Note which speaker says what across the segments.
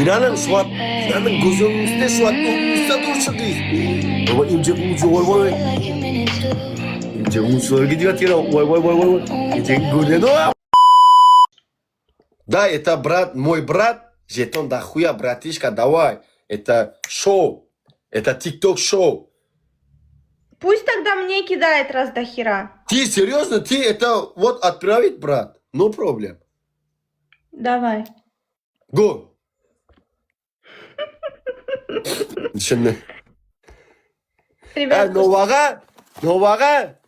Speaker 1: Inanyň şu wagt, inanyň göz öňüňizde şu wagt öňüňizde dur şu gyz. Baba imjek ucu goý goý. Imjek uçlary gidip ýatyr. Goý goý goý goý. Imjek görýän o. Да, это брат, мой брат, жетон дохуя, братишка, давай. Это шоу. Это TikTok шоу.
Speaker 2: Пусть тогда мне кидает раз до хера.
Speaker 1: Ты серьезно? Ты это вот отправить, брат? No problem.
Speaker 2: Давай.
Speaker 1: Go. Düşündi.
Speaker 2: Ребят,
Speaker 1: E, Nowaga, Nowaga.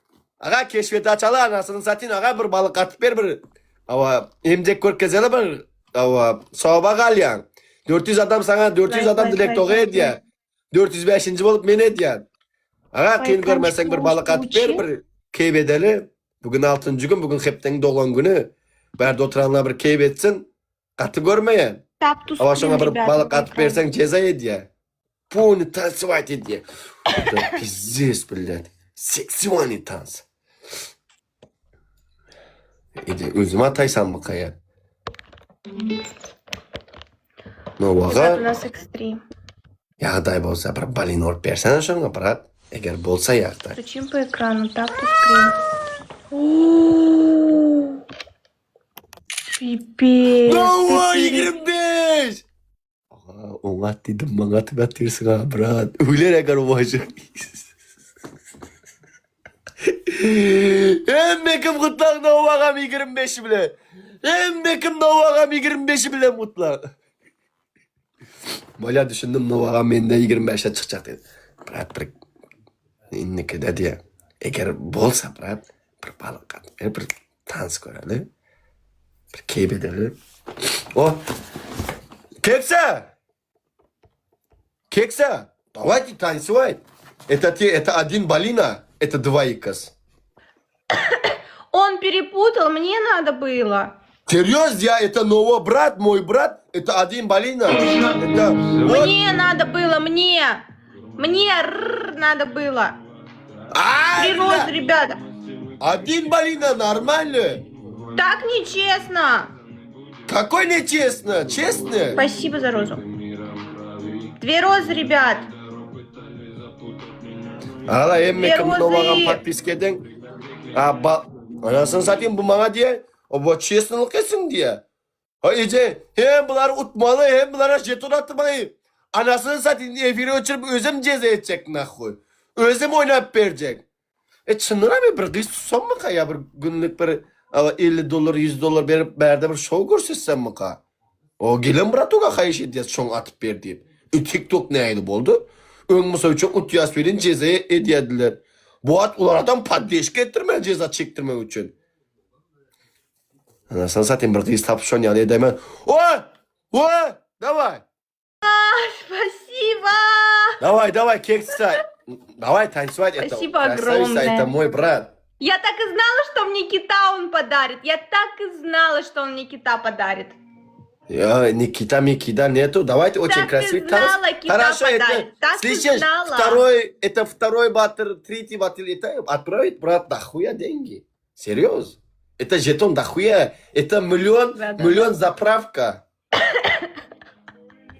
Speaker 1: Aga keşfeti açaly anasyny satyn aga bir balyk atyp ber bir. Awa emjek görkezeli bir. Awa sawaba galýaň. 400 adam saňa 400
Speaker 2: Lay,
Speaker 1: adam
Speaker 2: lay,
Speaker 1: dilek
Speaker 2: lay,
Speaker 1: doga
Speaker 2: lay,
Speaker 1: edýär. 405-nji bolup men edýän. Aga kyn
Speaker 2: Baýkan
Speaker 1: görmeseň bir balyk atyp ber bir keýp edeli. Bugün altynjy gün, bugün hepdeň doglan güni. Bärde oturanlar bir keýp etsin. Gaty görmeýän.
Speaker 2: Tap to
Speaker 1: Awa şoňa
Speaker 2: screen,
Speaker 1: bir
Speaker 2: rебята,
Speaker 1: balyk
Speaker 2: по
Speaker 1: atyp
Speaker 2: экрану.
Speaker 1: berseň jeza edýär. Puny tansować edýär. Это пиздец, блядь. Сексуальный танц. Ede özüm ataýsam bu ya. No
Speaker 2: Ребят, у
Speaker 1: waga
Speaker 2: нас X3.
Speaker 1: ýagdaý bolsa bir balin urup bersene şoňa brat. Eger bolsa ýagdaý.
Speaker 2: Стучим по экрану, tap to screen. О, Пипец. ты
Speaker 1: Nowa
Speaker 2: пере-
Speaker 1: 25! Aga, oňa at diýdim, maňa atyp ýatyrsyň ha, brat. Öler eger owaja. Hemme kim gutlag Nowa agam 25 bile. Hemme kim Nowa agam 25 bilen gutlag. Bolýa düşündim Nowa agam mende 25-e çykjak diýdi. Brat bir indikide diýe. Eger bolsa brat bir balyk atyp ber bir tans göreli. Bir keýp edeli. O. Kekse! Kekse! Давайте танцевать. Это те, это один балина, это два икос.
Speaker 2: Он перепутал, мне надо было.
Speaker 1: Серьезно, я это новый брат, мой брат, это один балина. Это вот.
Speaker 2: Мне надо было, мне. Мне рррр надо было.
Speaker 1: А,
Speaker 2: Три розы, ребята.
Speaker 1: Один балина, нормально.
Speaker 2: Так нечестно.
Speaker 1: Какой нечестно, честно.
Speaker 2: Спасибо за розу. Две розы, ребят.
Speaker 1: Ala hemme kim
Speaker 2: Berwazy.
Speaker 1: dowagan podpiska ediň. A ba Anasyny satayım bu maňa diýe. O bu çestnylyk etsin diýe. Ha eje hem bulary utmaly hem bulara jeton atmaly. Anasyny satayım efiri öçürip özüm jeza etjek nahhuy. Özüm oýnap berjek. E çyndanam bir gyz tutsammyka ýa bir günlük bir 50 dollar 100 dollar berip bärde bir şou görsetsemmika? O gelen bratuga haýyş edýäs şoň atyp ber diýip. E TikTok nähili boldy? Öň mysal üçin utýas welin jeza edýärdiler. Bu wagt ulardan poddeşka etdirmeli jeza çekdirmek üçin. Anasyny satayym bir gyz tapyp şon ýaly edäýmän. O! O! Daway!
Speaker 2: Спасибо!
Speaker 1: Daway, daway, keksa. Daway, tansować это.
Speaker 2: Спасибо
Speaker 1: Красавица,
Speaker 2: огромное.
Speaker 1: это мой брат.
Speaker 2: Я так и знала, что мне кита он подарит. Я так и знала, что он мне кита подарит.
Speaker 1: Я, Никита, Микита нету. Давайте очень
Speaker 2: Так и
Speaker 1: красивый танц.
Speaker 2: знала, кита
Speaker 1: Хорошо, это,
Speaker 2: подарит. Так и
Speaker 1: слышишь,
Speaker 2: знала.
Speaker 1: второй, это второй батыр, третий батыр, это отправить, брат, дохуя деньги. Серьез? Это жетон дохуя, это миллион,
Speaker 2: Да, да,
Speaker 1: миллион заправка.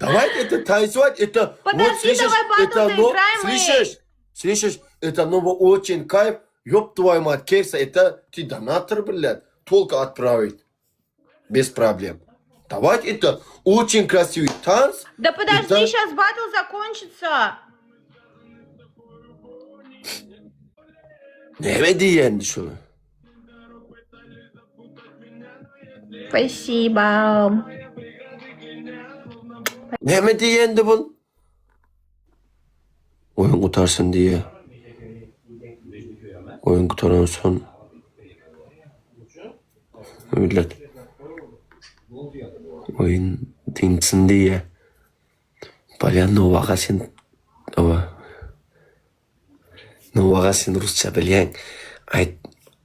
Speaker 1: Давайте это танцевать, это,
Speaker 2: Подожди,
Speaker 1: вот слышишь,
Speaker 2: давай батл
Speaker 1: это, но,
Speaker 2: доиграем, эй.
Speaker 1: слышишь, слышишь, это ново очень кайф, ёб твою мать, кекса, это ты донатор, блядь, только отправить, без проблем. Давайте это очень красивый танц.
Speaker 2: Да подожди,
Speaker 1: Это-
Speaker 2: сейчас батл закончится.
Speaker 1: Näme diýýän şuny?
Speaker 2: Спасибо.
Speaker 1: Näme diýendi bul? Oýun gutarsyn diýe. Oýun gutaran son Millet. Oýun dynçsyn diýe. Bolýa Nowaga sen owa. Nowaga sen rusça bilýäň. Aýt,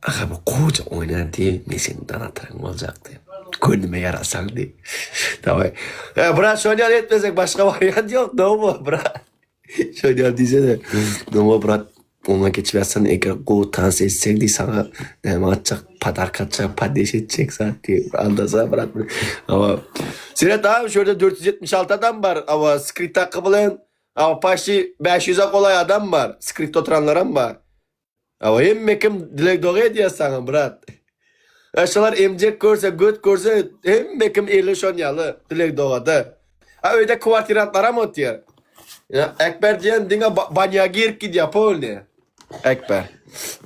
Speaker 1: aga bu gowja oýna diý, men seniň donatoryň boljak diý. Göwnüme ýarasaň diý. Daway. E, brat, şony ýaly etmesek başga wariant ýok, Nowa, brat. Şony ýaly diýsene. Nowa, brat. Oňa geçip ýatsan eger gowy tans etseň diý saňa näme atjak podarka atjak podeş etjek zat diý aldasa brat. Hawa. Seret agam şu ýerde 476 adam bar. Hawa skrit haky bilen hawa paşti 500-e golaý adam bar. Skritde oturanlaram bar. Hawa hemme kim dileg doga edýär saňa brat. Şolar emjek görse göt görse hemme kim eli şon ýaly dileg dogada. A öýde kwartirantlaram otyr. Ýa Ekber diýen diňe banýa girip gidýär polny. Ekber.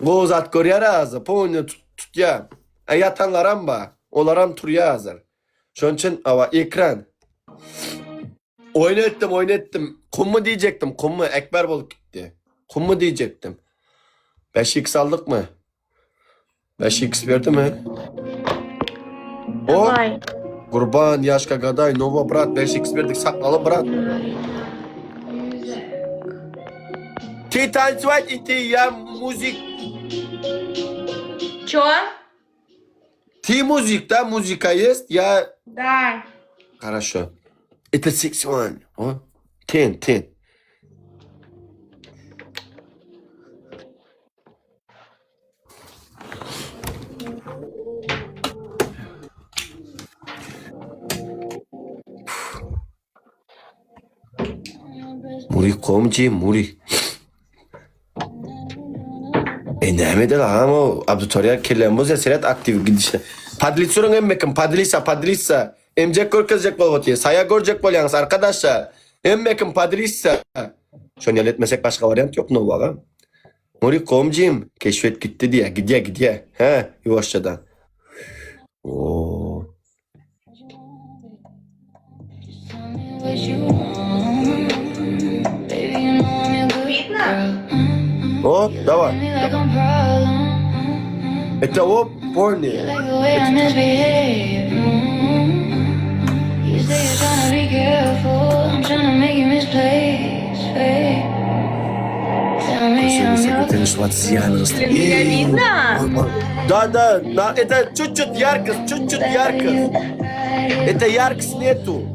Speaker 1: Gowy zat görýär azy polny tutýar. A ýatanlaram bar. Olaram turýar hazir. Şonuň üçin hawa ekran. Oýun etdim, oýun etdim. Kummy diýjekdim, kummy Ekber bolup gitdi. Kummy diýjekdim. 5x aldykmy? 5x berdimi? O
Speaker 2: Давай.
Speaker 1: Gurban, Ýaşka Gadaý, Nowa brat 5x berdik saklaly brat. Ты танцевать и ты я музик.
Speaker 2: Чё?
Speaker 1: Ты музик, да? Музыка есть? Я
Speaker 2: Да.
Speaker 1: Хорошо. Это сексуально. О? Ten, ten. Murik komji, murik. E näme edeli agam o auditoriýa kelläm bozýar seret aktiw gidişine. Podlitsuryň hemme kim podlisa podlisa emjek görkezjek bolup otyr saýa görjek bolýaňyz arkadaşlar hemme kim podlisa şony ýaly etmesek başga wariant ýok now agam. Murik komjim keşfet gitdi diýä gidýä gidýä hä ýuwaşjadan. Oo.
Speaker 2: Видно?
Speaker 1: O daway. Это o porny.
Speaker 2: Блин, меня видно?
Speaker 1: Да, да, да, это чуть-чуть яркость, чуть-чуть яркость. Это яркость нету.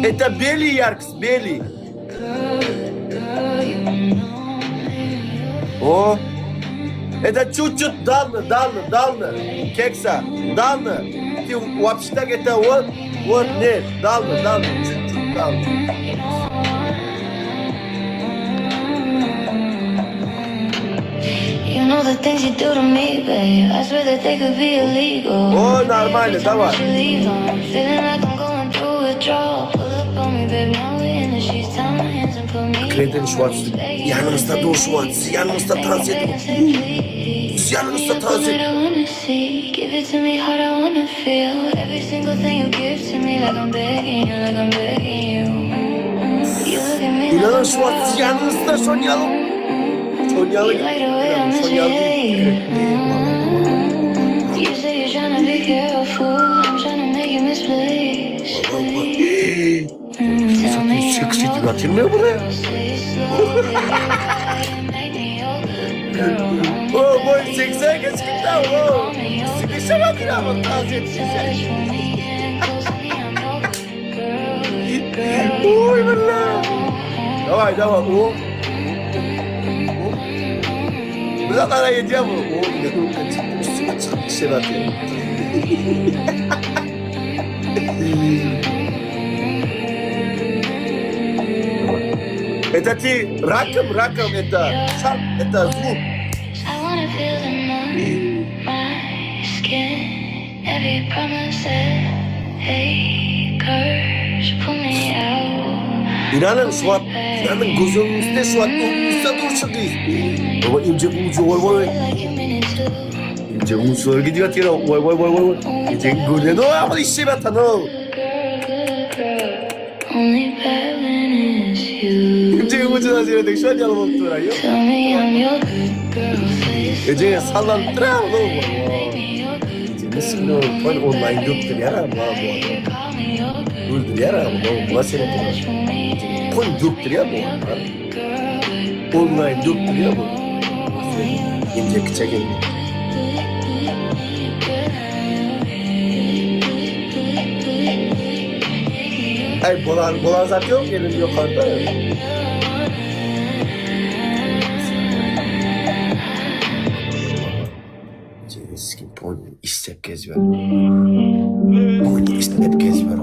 Speaker 1: Это белый яркость, белый. О, это чуть-чуть давно, давно, давно. Кекса, давно. Ты вообще так это вот, вот, нет, давно, давно, чуть-чуть давно.
Speaker 3: You know the things you do to me, babe. I swear that they could be illegal.
Speaker 1: О, нормально, давай.
Speaker 3: Leave 'em. Feeling like I'm going through withdrawal. Pull up on me, babe. Now we in the sheets. Tie my hands and put me
Speaker 1: Kreden
Speaker 3: on
Speaker 1: şu
Speaker 3: my
Speaker 1: an
Speaker 3: knees, begging
Speaker 1: ýanyňyzda
Speaker 3: you
Speaker 1: dur
Speaker 3: to
Speaker 1: şu an,
Speaker 3: take me.
Speaker 1: ýanyňyzda tans
Speaker 3: Begging,
Speaker 1: edin.
Speaker 3: begging, say please.
Speaker 1: Ýanyňyzda tans
Speaker 3: What
Speaker 1: edin.
Speaker 3: I wanna see, give it to me hard. I wanna feel every single thing you give to me, like I'm begging you, like I'm begging you. Mm-mm. You look at me like
Speaker 1: Inanın
Speaker 3: I'm
Speaker 1: şu an siz ýanyňyzda şonýaly şonýaly
Speaker 3: You like the way I
Speaker 1: şonýaly
Speaker 3: misbehave. Mm-hmm. You say you're tryna be careful. I'm tryna make you misplace. Mm, Tell me I'm
Speaker 1: Seks
Speaker 3: your
Speaker 1: edip atılmıyor buraya.
Speaker 3: girl. Say it slow, baby, right, make me your good girl. Only
Speaker 1: O boy
Speaker 3: baby,
Speaker 1: 80 geç gitti o.
Speaker 3: call me your
Speaker 1: Sıkışamadın ama dans etsin sen.
Speaker 3: touch, pull me in close to me. I'm your good girl, good girl.
Speaker 1: Oy billah. Давай, давай. O. O. Bu da kara yediyor bu. O ne üstüme çıkıp bir şey atıyor. Это ты раком, раком, это шар, это звук.
Speaker 3: I wanna feel them on my skin. Every promise, every curse, pull me out.
Speaker 1: İnanın şu an, inanın göz önümüzde şu an önümüzde dursun değil. Baba ince ucu vay vay.
Speaker 3: Like you mean it too.
Speaker 1: İnce uçlar gidiyor atıyor. Vay vay vay vay. vay. İnce görünen o ama işe batan o.
Speaker 3: Good girl, good girl. Only bad when it's you.
Speaker 1: İnce ucuna seyredek şu an yanım oldu ya.
Speaker 3: Tell me I'm your good girl. Say it
Speaker 1: Ece
Speaker 3: slow,
Speaker 1: sallanıp duruyor oğlum.
Speaker 3: Make me your good
Speaker 1: Ece nasıl ne oldu? Online yoktur ya bu adam.
Speaker 3: Call me your good
Speaker 1: Öldür ya bu adam. Bu seyredek.
Speaker 3: Pull me in.
Speaker 1: Koy yoktur ya bu adam.
Speaker 3: Girl, good
Speaker 1: Online yoktur ya bu. İnce kıça geldi. Ay bolan, bolan zat yok elim yukarıda. gezýär. Puny isläp gezýär.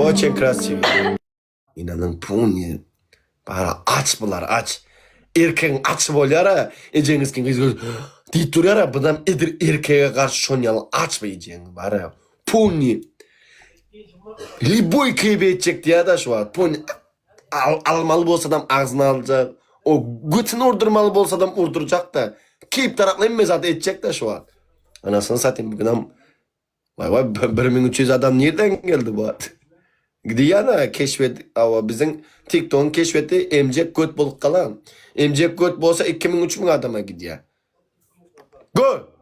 Speaker 1: Oçen krasiwy. Inanyň puny. Bara aç bular aç. Erkegiň açy bolýar-a, ejeňiz kim gyz diýip durýar-a, budam edil erkege garşy şon ýaly aç bu ejeň bara. Puny. Liboý keýp etjek diýýär-de şu wagt. Puny al, almaly bolsadam agzyna aljak. O götüni urdurmaly bolsadam urdurjak-da. Keýp taraply hemme zat etjek-de şu wagt. Anasyny satayım bugünam Waý waý 1300 adam nirden geldi bu wagt? Gidýän-ä keşfet, awa biziň TikTogyň keşfeti emjek göt bolup galan. Emjek göt bolsa 2000 3000 adama gidýär. Go!